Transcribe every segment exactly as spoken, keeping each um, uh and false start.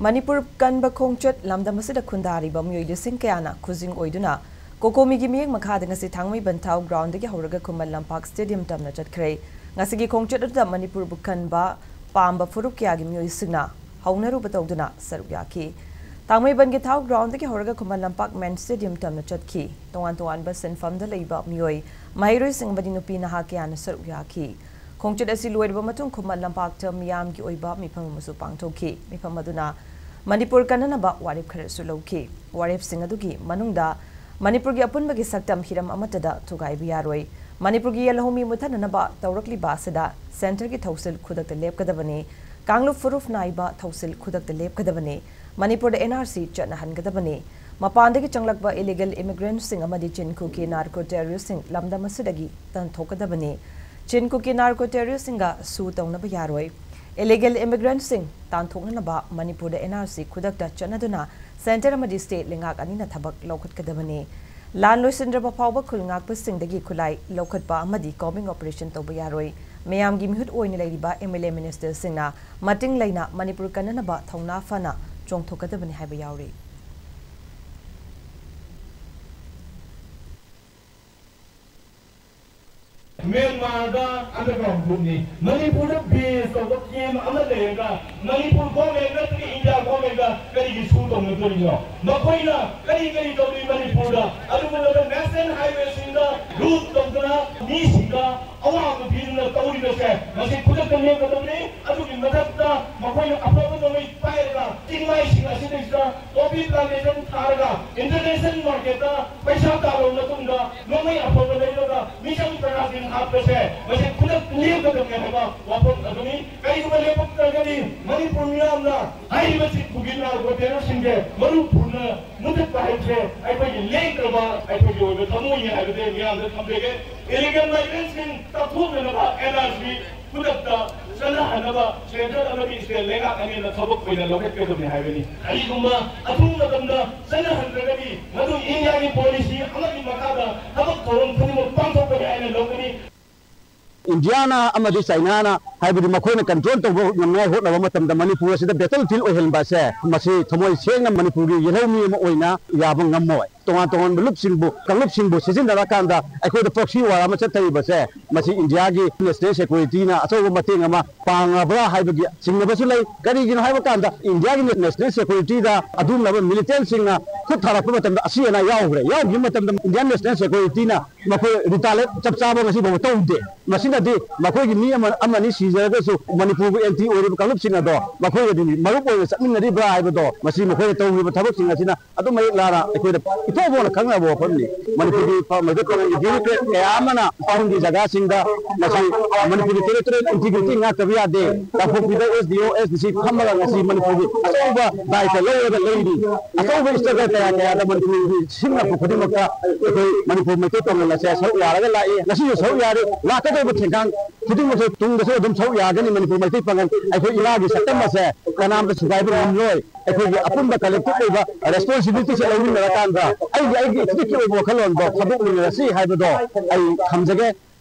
ꯃꯅꯤꯄꯨꯔ ꯀꯟꯕ ꯈꯣꯡꯆꯠ ꯂꯝꯗꯝ ꯑꯁꯤꯗ ꯈꯨꯟꯗꯥꯔꯤꯕ ꯃꯤꯑꯣꯏ ꯂꯤꯁꯤꯡ ꯀꯌꯥꯅ ꯈꯨꯖꯤꯡ ꯑꯣꯏꯗꯨꯅ ꯀꯣꯀꯣꯃꯤꯒꯤ ꯃꯤꯠꯌꯦꯡ ꯃꯈꯥꯗ ꯉꯁꯤ ꯊꯥꯡꯃꯩꯕꯟ ꯊꯥꯎ ꯒ꯭ꯔꯥꯎꯟꯗꯒꯤ ꯍꯧꯔꯒ ꯈꯨꯃꯟ ꯂꯝꯄꯥꯛ ꯁ꯭ꯇꯦꯗꯤꯌꯝ ꯇꯝꯅ ꯆꯠꯈ꯭ꯔꯦ꯫ ꯉꯁꯤꯒꯤ ꯈꯣꯡꯆꯠ ꯑꯗꯨꯗ ꯃꯅꯤꯄꯨꯔꯕꯨ ꯀꯟꯕ ꯄꯥꯝꯕ ꯐꯨꯔꯨꯞ ꯀꯌꯥꯒꯤ ꯃꯤꯑꯣꯏꯁꯤꯡꯅ ꯍꯧꯅꯔꯨꯕ ꯇꯧꯗꯨꯅ ꯁꯔꯨꯛ ꯌꯥꯈꯤ꯫ ꯊꯥꯡꯃꯩꯕꯟꯒꯤ ꯊꯥꯎ ꯒ꯭ꯔꯥꯎꯟꯗꯒꯤ ꯍꯧꯔꯒ ꯈꯨꯃꯟ ꯂꯝꯄꯥꯛ ꯃꯦꯟ ꯁ꯭ꯇꯦꯗꯤꯌꯝ ꯇꯝꯅ ꯆꯠꯈꯤ꯫ ꯇꯣꯉꯥꯟ ꯇꯣꯉꯥꯟꯕ ꯁꯤꯟꯐꯝꯗ ꯂꯩꯕ ꯃꯤꯑꯣꯏ, ꯃꯍꯩꯔꯣꯏꯁꯤꯡ ꯑꯃꯗꯤ ꯅꯨꯄꯤ ꯅꯍꯥ ꯀꯌꯥꯅ ꯁꯔꯨꯛ ꯌꯥꯈꯤ꯫ ꯈꯣꯡꯆꯠ ꯑꯁꯤ ꯂꯣꯏꯔꯕ ꯃꯇꯨꯡ ꯈꯨꯃꯟ ꯂꯝꯄꯥꯛꯇ ꯃꯤꯌꯥꯝꯒꯤ ꯑꯣꯏꯕ ꯃꯤꯐꯝ ꯑꯃꯁꯨ ꯄꯥꯡꯊꯣꯛꯈꯤ꯫ ꯃꯤꯐꯝ ꯑꯗꯨꯅ ꯃꯅꯤꯄꯨꯔ ꯀꯟꯅꯅꯕ ꯋꯥꯔꯦꯞ ꯈꯔꯁꯨ ꯂꯧꯈꯤ꯫ ꯋꯥꯔꯦꯞꯁꯤꯡ ꯑꯗꯨꯒꯤ ꯃꯅꯨꯡꯗ ꯃꯅꯤꯄꯨꯔꯒꯤ ꯑꯄꯨꯟꯕꯒꯤ ꯁꯛꯇꯝ ꯍꯤꯔꯝ ꯑꯃꯠꯇꯗ ꯊꯨꯒꯥꯏꯕ ꯌꯥꯔꯣꯏ, ꯃꯅꯤꯄꯨꯔꯒꯤ ꯌꯦꯜꯍꯧꯃꯤ ꯃꯨꯠꯊꯅꯅꯕ ꯇꯧꯔꯛꯂꯤꯕ ꯑꯁꯤꯗ ꯁꯦꯟꯇꯔꯒꯤ ꯊꯧꯁꯤꯜ ꯈꯨꯗꯛꯇ ꯂꯦꯞꯀꯗꯕꯅꯤ, ꯀꯥꯡꯂꯨꯞ ꯐꯨꯔꯨꯞ ꯅꯥꯏꯕ ꯊꯧꯁꯤꯜ ꯈꯨꯗꯛꯇ ꯂꯦꯞꯀꯗꯕꯅꯤ, ꯃꯅꯤꯄꯨꯔꯗ ꯑꯦꯟ ꯑꯥꯔ ꯁꯤ ꯆꯠꯅꯍꯟꯒꯗꯕꯅꯤ, ꯃꯄꯥꯟꯗꯒꯤ ꯆꯪꯂꯛꯄ ꯏꯂꯤꯒꯦꯜ ꯏꯃꯤꯒ꯭ꯔꯦꯟꯠꯁꯤꯡ ꯑꯃꯗꯤ ꯆꯤꯟ ꯈꯨꯀꯤ ꯅꯥꯔꯀꯣ ꯇꯦꯔꯣꯔꯤꯁ꯭ꯠꯁꯤꯡ ꯂꯝꯗꯝ ꯑꯁꯤꯗꯒꯤ ꯇꯥꯟꯊꯣꯛꯀꯗꯕꯅꯤ꯫ ꯆꯤꯟ ꯈꯨꯀꯤ ꯅꯥꯔꯀꯣ ꯇꯦꯔꯣꯔꯤꯁ꯭ꯠꯁꯤꯡꯒ ꯁꯨ ꯇꯧꯅꯕ ꯌꯥꯔꯣꯏ꯫ ꯏꯂꯤꯒꯦꯜ ꯏꯃꯤꯒ꯭ꯔꯦꯟꯠꯁꯤꯡ ꯇꯥꯟꯊꯣꯛꯅꯅꯕ ꯃꯅꯤꯄꯨꯔꯗ ꯑꯦꯟ ꯑꯥꯔ ꯁꯤ ꯈꯨꯗꯛꯇ ꯆꯠꯅꯗꯨꯅ ꯁꯦꯟꯇꯔ ꯑꯃꯗꯤ ꯁ꯭ꯇꯦꯠ ꯂꯩꯉꯥꯛ ꯑꯅꯤꯅ ꯊꯕꯛ ꯂꯧꯈꯠꯀꯗꯕꯅꯤ꯫ ꯂꯥꯟ ꯂꯣꯏꯁꯤꯟꯗ꯭ꯔꯕ ꯐꯥꯎꯕ ꯈꯨꯜ ꯉꯥꯛꯄꯁꯤꯡꯗꯒꯤ ꯈꯨꯠꯂꯥꯏ ꯂꯧꯈꯠꯄ ꯑꯃꯗꯤ ꯀꯣꯝꯕꯤꯡ ꯑꯣꯄꯔꯦꯁꯟ ꯇꯧꯕ ꯌꯥꯔꯣꯏ꯫ ꯃꯌꯥꯝꯒꯤ ꯃꯤꯍꯨꯠ ꯑꯣꯏꯅ ꯂꯩꯔꯤꯕ ꯑꯦꯝ ꯑꯦꯜ ꯑꯦ ꯃꯤꯅꯤꯁꯇꯔꯁꯤꯡꯅ ꯃꯇꯤꯡ ꯂꯩꯅ ꯃꯅꯤꯄꯨꯔ ꯀꯟꯅꯅꯕ ꯊꯧꯅꯥ ꯐꯅ ꯆꯣꯡꯊꯣꯛꯀꯗꯕꯅꯤ ꯍꯥꯏꯕ ꯌꯥꯎꯔꯤ꯫ ꯃ꯭ꯌꯥꯟꯃꯥꯔꯗ ꯑꯟꯗꯔꯒ꯭ꯔꯥꯎꯟ ꯒ꯭ꯔꯨꯞꯅꯤ꯫ ꯃꯅꯤꯄꯨꯔꯗ ꯕꯦꯁ ꯇꯧꯕ ꯀꯦꯝ ꯑꯃ ꯂꯩꯔꯒ ꯃꯅꯤꯄꯨꯔ ꯒꯣꯔꯃꯦꯟ ꯅꯠꯇ꯭ꯔꯒ ꯏꯟꯗꯤꯌꯥ ꯒꯣꯔꯃꯦꯟꯗ ꯀꯔꯤꯒꯤ ꯁꯨ ꯇꯧꯅꯗꯣꯔꯤꯅꯣ? ꯃꯈꯣꯏꯅ ꯀꯔꯤ ꯀꯔꯤ ꯇꯧꯔꯤ ꯃꯅꯤꯄꯨꯔꯗ? ꯑꯗꯨꯒꯨꯝꯂꯕ ꯅꯦꯁꯅꯦꯜ ꯍꯥꯏꯋꯦꯁꯤꯡꯗ ꯂꯨꯠ ꯇꯧꯗꯅ ꯃꯤꯁꯤꯡꯗ ꯑꯋꯥꯕ ꯄꯤꯗꯨꯅ ꯇꯧꯔꯤꯕꯁꯦ ꯃꯁꯤ ꯈꯨꯗꯛꯇ ꯂꯦꯞꯀꯗꯕꯅꯤ꯫ ꯑꯗꯨꯒꯤ ꯃꯊꯛꯇ ꯃꯈꯣꯏꯅ ꯑꯐꯕ ꯅꯣꯡꯃꯩ ꯄꯥꯏꯔꯒ ꯆꯤꯡꯃꯥꯏꯁꯤꯡ ꯑꯁꯤꯗꯩꯁꯤꯗ ꯄꯣꯄꯤ ꯄ꯭ꯂꯥꯟꯇꯦꯁꯟ ꯊꯥꯔꯒ ꯏꯟꯇꯔꯅꯦꯁꯅꯦꯜ ꯃꯥꯔꯀꯦꯠꯇ ꯄꯩꯁꯥ ꯇꯥꯜꯂꯕ ꯃꯇꯨꯡꯗ ꯅꯣꯡꯃꯩ ꯑꯐꯕ ꯂꯩꯔꯒ ꯃꯤꯆꯝ ꯄ꯭ꯔꯖꯥꯁꯤꯡ ꯍꯥꯠꯄꯁꯦ ꯃꯁꯤ ꯈꯨꯗꯛ ꯂꯦꯞꯀꯗꯕꯅꯤ ꯍꯥꯏꯕ ꯋꯥꯐꯝ ꯑꯗꯨꯅꯤ꯫ ꯀꯔꯤꯒꯨꯝꯕ ꯂꯦꯞꯄꯛꯇ꯭ꯔꯒꯗꯤ ꯃꯅꯤꯄꯨꯔ ꯃꯤꯌꯥꯝꯅ ꯍꯥꯏꯔꯤꯕ ꯆꯤꯟ ꯈꯨꯀꯤ ꯅꯥꯔꯀꯣ ꯇꯦꯔꯣꯔꯤꯁ꯭ꯠꯁꯤꯡꯁꯦ ꯃꯔꯨ ꯐꯨꯅ ꯃꯨꯊꯠꯄ ꯍꯥꯏꯕꯁꯦ ꯑꯩꯈꯣꯏꯒꯤ ꯂꯦꯡꯗ꯭ꯔꯕ ꯑꯩꯈꯣꯏꯒꯤ ꯑꯣꯏꯕ ꯊꯃꯣꯏꯅꯤ ꯍꯥꯏꯕꯁꯦ ꯃꯤꯌꯥꯝꯗ ꯊꯝꯖꯒꯦ꯫ ꯏꯂꯤꯒꯦꯜ ꯃꯥꯏꯒ꯭ꯔꯦꯟꯠꯁꯤꯡ ꯇꯥꯟꯊꯣꯛꯅꯅꯕ ꯑꯦꯟ ꯑꯥꯔ ꯁꯤ ꯈꯨꯗꯛꯇ ꯆꯠꯅꯍꯟꯅꯕ ꯁꯦꯟꯇ꯭ꯔꯦꯜ ꯑꯃꯗꯤ ꯁ꯭ꯇꯦꯠ ꯂꯩꯉꯥꯛ ꯑꯅꯤꯅ ꯊꯕꯛ ꯑꯣꯏꯅ ꯂꯧꯈꯠꯀꯗꯕꯅꯤ ꯍꯥꯏꯕꯅꯤ꯫ ꯀꯔꯤꯒꯨꯝꯕ ꯑꯊꯨꯕ ꯃꯇꯝꯗ ꯆꯠꯅꯍꯟꯗ꯭ꯔꯒꯗꯤ ꯃꯗꯨ ꯏꯟꯗꯤꯌꯥꯒꯤ ꯄꯣꯂꯤꯁꯤ ꯑꯃꯒꯤ ꯃꯈꯥꯗ ꯊꯕꯛ ꯊꯧꯔꯝ ꯈꯨꯗꯤꯡꯃꯛ ꯄꯥꯡꯊꯣꯛꯄꯅꯤ ꯍꯥꯏꯅ ꯂꯧꯒꯅꯤ꯫ ꯏꯟꯗꯤꯌꯥꯅ ꯑꯃꯗꯤ ꯆꯥꯏꯅꯥꯅ, ꯍꯥꯏꯕꯗꯤ ꯃꯈꯣꯏꯅ ꯀꯟꯇ꯭ꯔꯣꯜ ꯇꯧꯕ ꯉꯝꯅꯉꯥꯏ ꯍꯣꯠꯅꯕ ꯃꯇꯝꯗ ꯃꯅꯤꯄꯨꯔ ꯑꯁꯤꯗ ꯕꯦꯇꯜ ꯐꯤꯜ ꯑꯣꯏꯍꯟꯕ ꯑꯁꯦ, ꯃꯁꯤ ꯊꯃꯣꯏ ꯁꯦꯡꯅ ꯃꯅꯤꯄꯨꯔꯒꯤ ꯌꯦꯜꯍꯧꯃꯤ ꯑꯃ ꯑꯣꯏꯅ ꯌꯥꯕ ꯉꯝꯃꯣꯏ꯫ ꯇꯣꯉꯥꯟ ꯇꯣꯉꯥꯟꯕ ꯂꯨꯞꯁꯤꯡꯕꯨ, ꯀꯥꯡꯂꯨꯞꯁꯤꯡꯕꯨ ꯁꯤꯖꯤꯟꯅꯔꯀꯥꯟꯗ ꯑꯩꯈꯣꯏꯗ proxy war ꯑꯃ ꯆꯠꯊꯔꯤꯕꯁꯦ, ꯃꯁꯤ ꯏꯟꯗꯤꯌꯥꯒꯤ national security ꯅ ꯑꯆꯧꯕ ꯃꯇꯦꯡ ꯑꯃ ꯄꯥꯡꯉꯕ꯭ꯔꯥ ꯍꯥꯏꯕꯒꯤ ꯆꯤꯡꯅꯕꯁꯨ ꯂꯩ꯫ ꯀꯔꯤꯒꯤꯅꯣ ꯍꯥꯏꯕ ꯀꯥꯟꯗ ꯏꯟꯗꯤꯌꯥꯒꯤ national security ꯗ ꯑꯗꯨꯒꯨꯝꯂꯕ militant ꯁꯤꯡꯅ ꯈꯨꯠ ꯊꯥꯔꯛꯄ ꯃꯇꯝꯗ ꯑꯁꯤ ꯑꯅꯥ ꯌꯥꯎꯈ꯭ꯔꯦ꯫ ꯌꯥꯎꯈꯤꯕ ꯃꯇꯝꯗ Indian national security ꯅ ꯃꯈꯣꯏ retaliate ꯆꯞ ꯆꯥꯕ ꯉꯁꯤ ꯐꯥꯎꯕ ꯇꯧꯗꯦ꯫ ꯃꯁꯤꯅꯗꯤ ꯃꯈꯣꯏꯒꯤ ꯃꯤ ꯑꯃ, ꯑꯃꯅꯤ ꯁꯤꯖꯔꯒꯁꯨ ꯃꯅꯤꯄꯨꯔꯕꯨ anti ꯑꯣꯏꯔꯤꯕ ꯀꯥꯡꯂꯨꯞꯁꯤꯡ ꯑꯗꯣ ꯃꯈꯣꯏꯒꯗꯤ ꯃꯔꯨꯞ ꯑꯣꯏꯅ ꯆꯠꯃꯤꯟꯅꯔꯤꯕ꯭ꯔꯥ ꯍꯥꯏꯕꯗꯣ, ꯃꯁꯤ ꯃꯈꯣꯏꯅ ꯇꯧꯔꯤꯕ ꯊꯕꯛꯁꯤꯡ ꯑꯁꯤꯅ ꯑꯗꯨꯝ ꯃꯌꯦꯛ ꯂꯥꯅ ꯑꯩꯈꯣꯏꯗ ꯏꯐꯣꯡ ꯐꯣꯡꯅ ꯈꯪꯅꯕ ꯋꯥꯐꯝꯅꯤ꯫ ꯃꯅꯤꯄꯨꯔꯒꯤ ꯃꯩꯇꯩ ꯄꯥꯉꯜꯒꯤ bureaucrat ꯀꯌꯥ ꯑꯃꯅ ꯃꯐꯝꯒꯤ ꯖꯒꯥꯁꯤꯡꯗ ꯉꯁꯤ ꯃꯅꯤꯄꯨꯔꯒꯤ territorial integrity ꯉꯥꯛꯇꯕ ꯌꯥꯗꯦ꯫ ꯀꯥꯡꯄꯣꯛꯄꯤꯗ S D O, S D C ꯐꯝꯃꯒ ꯉꯁꯤ ꯃꯅꯤꯄꯨꯔꯒꯤ ꯑꯆꯧꯕ ꯗꯥꯏꯇ ꯂꯧꯔꯒ ꯂꯩꯔꯤ꯫ ꯑꯆꯧꯕ struggle ꯀꯌꯥ ꯀꯌꯥꯗ ꯃꯅꯤꯄꯨꯔꯒꯤ ꯁꯤꯡꯅꯔꯛꯄ ꯈꯨꯗꯤꯡꯃꯛꯇ ꯑꯩꯈꯣꯏ ꯃꯅꯤꯄꯨꯔ ꯃꯩꯇꯩ ꯄꯥꯉꯜ ꯑꯁꯦ ꯁꯔꯨꯛ ꯌꯥꯔꯒ ꯂꯥꯛꯏ, ꯉꯁꯤꯁꯨ ꯁꯔꯨꯛ ꯌꯥꯔꯤ꯫ ꯂꯥꯛꯀꯗꯧꯕ ꯊꯦꯡꯒꯥꯡ ꯈꯨꯗꯤꯡꯃꯛꯁꯨ ꯇꯨꯡꯗꯁꯨ ꯑꯗꯨꯝ ꯁꯔꯨꯛ ꯌꯥꯒꯅꯤ꯫ ꯃꯅꯤꯄꯨꯔ ꯃꯩꯇꯩ ꯄꯥꯉꯜ ꯑꯩꯈꯣꯏ ꯏꯃꯥꯒꯤ ꯁꯛꯇꯝ ꯑꯁꯦ ꯀꯅꯥꯝꯇ ꯁꯨꯒꯥꯏꯕ ꯉꯝꯂꯣꯏ꯫ ꯑꯩꯈꯣꯏꯒꯤ ꯑꯄꯨꯟꯕ collective ꯑꯣꯏꯕ responsibility ꯁꯦ ꯂꯧꯃꯤꯟꯅꯔꯀꯥꯟꯗ ꯑꯩꯒꯤ, ꯑꯩꯒꯤ ꯏꯊꯤꯛꯀꯤ ꯑꯣꯏꯕ ꯋꯥꯈꯜꯂꯣꯟꯗꯣ ꯊꯥꯗꯣꯛꯃꯤꯟꯅꯔꯁꯤ ꯍꯥꯏꯕꯗꯣ ꯑꯩ ꯊꯝꯖꯒꯦ꯫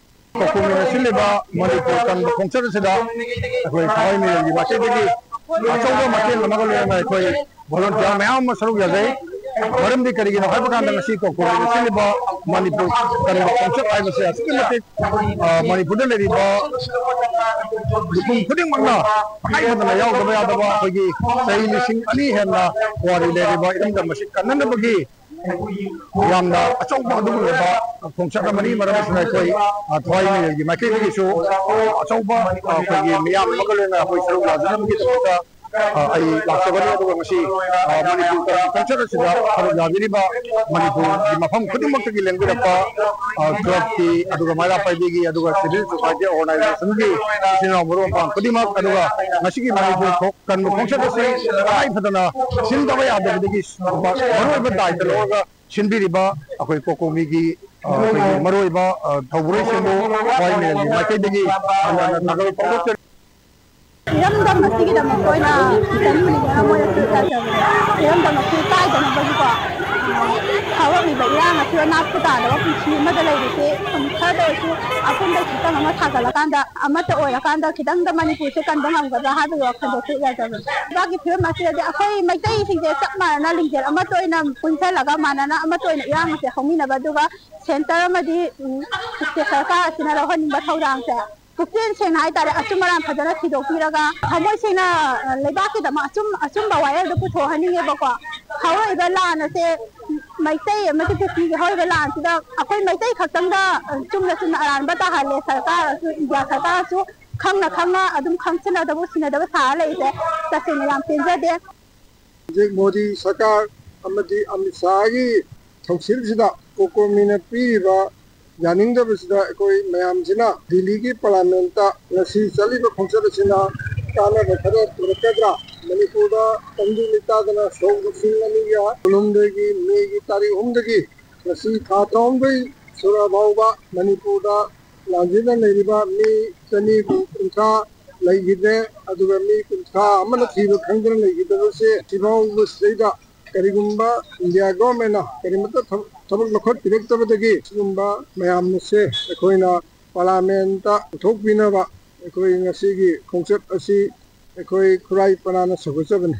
ꯀꯣꯀꯣꯃꯤꯅ ꯁꯤꯜꯂꯤꯕ ꯃꯅꯤꯄꯨꯔ ꯀꯟꯕ ꯈꯣꯡꯆꯠ ꯑꯁꯤꯗ ꯑꯩꯈꯣꯏ ꯊꯋꯥꯏ ꯃꯤꯔꯦꯜꯒꯤ ꯃꯥꯏꯀꯩꯗꯒꯤ ꯑꯆꯧꯕ ꯃꯇꯦꯡ ꯑꯃꯒ ꯂꯣꯏꯅꯅ ꯑꯩꯈꯣꯏ volunteer ꯃꯌꯥꯝ ꯑꯃ ꯁꯔꯨꯛ ꯌꯥꯖꯩ꯫ ꯃꯔꯝꯗꯤ ꯀꯔꯤꯒꯤꯅꯣ ꯍꯥꯏꯕ ꯀꯥꯟꯗ ꯉꯁꯤ ꯀꯣꯀꯣꯃꯤꯅ ꯁꯤꯜꯂꯤꯕ ꯃꯅꯤꯄꯨꯔ ꯀꯟꯕ ꯈꯣꯡꯆꯠ ꯍꯥꯏꯕꯁꯦ ꯑꯁꯨꯛꯀꯤ ꯃꯇꯤꯛ, ꯑ, ꯃꯅꯤꯄꯨꯔꯗ ꯂꯩꯔꯤꯕ ꯃꯤꯄꯨꯝ ꯈꯨꯗꯤꯡꯃꯛꯅ ꯇꯉꯥꯏ ꯐꯗꯅ ꯌꯥꯎꯗꯕ ꯌꯥꯗꯕ ꯑꯩꯈꯣꯏꯒꯤ ꯆꯍꯤ ꯂꯤꯁꯤꯡ ꯑꯅꯤ ꯍꯦꯟꯅ ꯄꯨꯋꯥꯔꯤ ꯂꯩꯔꯤꯕ ꯏꯔꯝꯗꯝ ꯑꯁꯤ ꯀꯟꯅꯅꯕꯒꯤ ꯌꯥꯝꯅ ꯑꯆꯧꯕ ꯑꯗꯨꯒꯨꯝꯂꯕ ꯈꯣꯡꯆꯠ ꯑꯃꯅꯤ꯫ ꯃꯔꯝ ꯑꯁꯤꯅ ꯑꯩꯈꯣꯏ, ꯑ, ꯊꯋꯥꯏ ꯃꯤꯑꯣꯏꯒꯤ ꯃꯥꯏꯀꯩꯗꯒꯤꯁꯨ ꯑꯆꯧꯕ, ꯑ, ꯑꯩꯈꯣꯏꯒꯤ ꯃꯤꯌꯥꯝ ꯑꯃꯒ ꯂꯣꯏꯅꯅ ꯑꯩꯈꯣꯏ ꯁꯔꯨꯛ ꯌꯥꯖꯅꯕꯒꯤꯗꯃꯛꯇ, ꯑ, ꯑꯩ ꯂꯥꯛꯆꯕꯅꯤ꯫ ꯑꯗꯨꯒ ꯉꯁꯤ, ꯑ, ꯃꯅꯤꯄꯨꯔ ꯀꯟꯕ ꯈꯣꯡꯆꯠ ꯑꯁꯤꯗ ꯁꯔꯨꯛ ꯌꯥꯕꯤꯔꯤꯕ ꯃꯅꯤꯄꯨꯔꯒꯤ ꯃꯐꯝ ꯈꯨꯗꯤꯡꯃꯛꯇꯒꯤ ꯂꯦꯡꯕꯤꯔꯛꯄ, ꯑ, club ꯀꯤ, ꯑꯗꯨꯒ ꯃꯩꯔꯥ ꯄꯥꯏꯕꯤꯒꯤ, ꯑꯗꯨꯒ civil society organization ꯒꯤ ꯏꯆꯤꯟ ꯏꯅꯥꯎ ꯃꯔꯨꯞ ꯃꯄꯥꯡ ꯈꯨꯗꯤꯡꯃꯛ, ꯑꯗꯨꯒ ꯉꯁꯤꯒꯤ ꯃꯅꯤꯄꯨꯔ ꯈꯣ-, ꯀꯟꯕ ꯈꯣꯡꯆꯠ ꯑꯁꯤ ꯇꯉꯥꯏ ꯐꯗꯅ ꯁꯤꯟꯗꯕ ꯌꯥꯗꯕꯗꯒꯤ ꯃꯔꯨꯑꯣꯏꯕ ꯗꯥꯏꯇ ꯂꯧꯔꯒ ꯁꯤꯟꯕꯤꯔꯤꯕ ꯑꯩꯈꯣꯏ ꯀꯣꯀꯣꯃꯤꯒꯤ, ꯑ, ꯑꯩꯈꯣꯏꯒꯤ ꯃꯔꯨꯑꯣꯏꯕ, ꯑ, ꯊꯧꯕꯨꯔꯣꯏꯁꯤꯡꯕꯨ ꯊꯋꯥꯏ ꯃꯤꯔꯦꯜꯒꯤ ꯃꯥꯏꯀꯩꯗꯒꯤ ꯍꯟꯅ ꯍꯟꯅ ꯊꯥꯒꯠꯄ ꯐꯣꯡꯗꯣꯛꯆꯔꯤ꯫ ꯏꯔꯝꯗꯝ ꯑꯁꯤꯒꯤꯗꯃꯛꯇ ꯑꯣꯏꯅ ꯈꯤꯇꯪ ꯃꯤꯅꯤꯠ ꯑꯃ ꯑꯣꯏꯔꯁꯨ ꯆꯠꯆꯕꯅꯦ꯫ ꯏꯔꯝꯗꯝ ꯑꯁꯤ ꯀꯥꯏꯗꯅꯕꯒꯤꯀꯣ, ꯍꯧꯔꯛꯂꯤꯕ ꯏꯔꯥꯡ ꯑꯁꯤ ꯑꯅꯥꯛꯄ ꯇꯥꯗꯕ ꯄꯨꯟꯁꯤ ꯑꯃꯗ ꯂꯩꯕꯁꯦ ꯈꯔꯗ ꯑꯣꯏꯔꯁꯨ ꯑꯄꯨꯟꯕ ꯁꯛꯇꯝ ꯑꯃ ꯁꯥꯒꯠꯂꯀꯥꯟꯗ, ꯑꯃꯠꯇ ꯑꯣꯏꯔꯀꯥꯟꯗ ꯈꯤꯇꯪꯗ ꯃꯅꯤꯄꯨꯔꯁꯦ ꯀꯟꯕ ꯉꯝꯒꯗ꯭ꯔꯥ ꯍꯥꯏꯕꯒꯤ ꯋꯥꯈꯜꯗꯁꯨ ꯌꯥꯖꯕꯅꯦ꯫ ꯂꯩꯕꯥꯛꯀꯤ ꯐꯤꯕꯝ ꯑꯁꯤꯗꯗꯤ ꯑꯩꯈꯣꯏ ꯃꯩꯇꯩꯁꯤꯡꯁꯦ ꯆꯞ ꯃꯥꯟꯅꯅ ꯂꯤꯡꯖꯦꯜ ꯑꯃꯠꯇ ꯑꯣꯏꯅ ꯄꯨꯟꯁꯤꯜꯂꯒ, ꯃꯥꯟꯅꯅ ꯑꯃꯠꯇ ꯑꯣꯏꯅ ꯏꯔꯥꯡ ꯑꯁꯦ ꯍꯧꯃꯤꯟꯅꯕ, ꯑꯗꯨꯒ ꯁꯦꯟꯇꯔ ꯑꯃꯗꯤ, ꯎꯝ, ꯁꯔꯀꯥꯔ ꯑꯁꯤꯅ ꯂꯧꯍꯟꯅꯤꯡꯕ ꯊꯧꯗꯥꯡꯁꯦ ꯄꯨꯛꯆꯦꯜ ꯁꯦꯡꯅ ꯍꯥꯏꯇꯥꯔꯦ, ꯑꯆꯨꯝ ꯑꯔꯥꯟ ꯐꯖꯅ ꯊꯤꯗꯣꯛꯄꯤꯔꯒ, ꯊꯃꯣꯏ ꯁꯦꯡꯅ, ꯑ, ꯂꯩꯕꯥꯛꯀꯤꯗꯃꯛ ꯑꯆꯨꯝ-, ꯑꯆꯨꯝꯕ ꯋꯥꯌꯦꯜꯗꯣ ꯄꯨꯊꯣꯛꯍꯟꯅꯤꯡꯉꯦꯕꯀꯣ꯫ ꯍꯧꯔꯛꯏꯕ ꯂꯥꯟ ꯑꯁꯦ ꯃꯩꯇꯩ ꯑꯃꯗꯤ ꯀꯨꯀꯤꯒꯤ ꯍꯧꯔꯤꯕ ꯂꯥꯟꯁꯤꯗ ꯑꯩꯈꯣꯏ ꯃꯩꯇꯩ ꯈꯛꯇꯪꯗ, ꯑ, ꯆꯨꯝꯅ ꯆꯨꯝꯅ ꯑꯔꯥꯟꯕ ꯇꯥꯍꯜꯂꯦ꯫ ꯁꯔꯀꯥꯔꯁꯨ, ꯏꯟꯗꯤꯌꯥ ꯁꯔꯀꯥꯔꯁꯨ ꯈꯪꯅ ꯈꯪꯅ ꯑꯗꯨꯝ ꯈꯪꯁꯤꯟꯅꯗꯕ ꯎꯁꯤꯟꯅꯗꯕ ꯁꯥꯔ ꯂꯩꯔꯤꯁꯦ ꯇꯁꯦꯡꯅ ꯌꯥꯝ ꯄꯦꯟꯖꯗꯦ꯫ ꯍꯧꯖꯤꯛ ꯃꯣꯗꯤ ꯁꯔꯀꯥꯔ ꯑꯃꯗꯤ ꯑꯃꯤꯠ ꯁꯥꯍꯒꯤ ꯊꯧꯁꯤꯜꯁꯤꯗ ꯀꯣꯀꯣꯃꯤꯅ ꯄꯤꯔꯤꯕ ꯌꯥꯅꯤꯡꯗꯕꯁꯤꯗ ꯑꯩꯈꯣꯏ ꯃꯌꯥꯝꯁꯤꯅ ꯗꯤꯜꯂꯤꯒꯤ ꯄꯥꯔꯂꯤꯌꯥꯃꯦꯟꯇ ꯉꯁꯤ ꯆꯠꯂꯤꯕ ꯈꯣꯡꯆꯠ ꯑꯁꯤꯅ ꯀꯥꯟꯅꯕ ꯈꯔ ꯄꯨꯔꯛꯀꯗ꯭ꯔꯥ? ꯃꯅꯤꯄꯨꯔꯗ ꯇꯪꯗꯨ ꯂꯩꯇꯥꯗꯅ ꯁꯣꯛ ꯂꯤꯁꯤꯡ ꯑꯅꯤꯒ ꯀꯨꯟꯍꯨꯝꯗꯣꯏꯒꯤ ꯃꯦꯒꯤ ꯇꯥꯔꯤꯛ ꯑꯍꯨꯝꯗꯒꯤ ꯉꯁꯤ ꯊꯥ ꯇꯔꯥꯍꯨꯝꯗꯣꯏ ꯁꯨꯔ ꯐꯥꯎꯕ ꯃꯅꯤꯄꯨꯔꯗ ꯂꯥꯟꯖꯦꯟꯅ ꯂꯩꯔꯤꯕ ꯃꯤ ꯆꯅꯤꯒ ꯀꯨꯟꯊ꯭ꯔꯥ ꯂꯩꯈꯤꯗ꯭ꯔꯦ, ꯑꯗꯨꯒ ꯃꯤ ꯀꯨꯟꯊ꯭ꯔꯥ ꯑꯃꯅ ꯊꯤꯕ ꯈꯪꯗꯅ ꯂꯩꯈꯤꯗꯕꯁꯦ ꯁꯤꯐꯥꯎꯕꯁꯤꯗꯩꯗ ꯀꯔꯤꯒꯨꯝꯕ ꯏꯟꯗꯤꯌꯥ ꯒꯣꯔꯃꯦꯟꯅ ꯀꯔꯤꯃꯠꯇ ꯊꯕꯛ, ꯊꯕꯛ ꯂꯧꯈꯠꯄꯤꯔꯛꯇꯕꯗꯒꯤ ꯁꯤꯒꯨꯝꯕ ꯃꯌꯥꯝ ꯑꯁꯦ ꯑꯩꯈꯣꯏꯅ ꯄꯥꯔꯂꯤꯌꯥꯃꯦꯟꯇ ꯄꯨꯊꯣꯛꯄꯤꯅꯕ ꯑꯩꯈꯣꯏ ꯉꯁꯤꯒꯤ ꯈꯣꯡꯆꯠ ꯑꯁꯤ ꯑꯩꯈꯣꯏ ꯈꯨꯔꯥꯏ ꯄꯅꯥꯅ ꯁꯧꯒꯠꯆꯕꯅꯤ꯫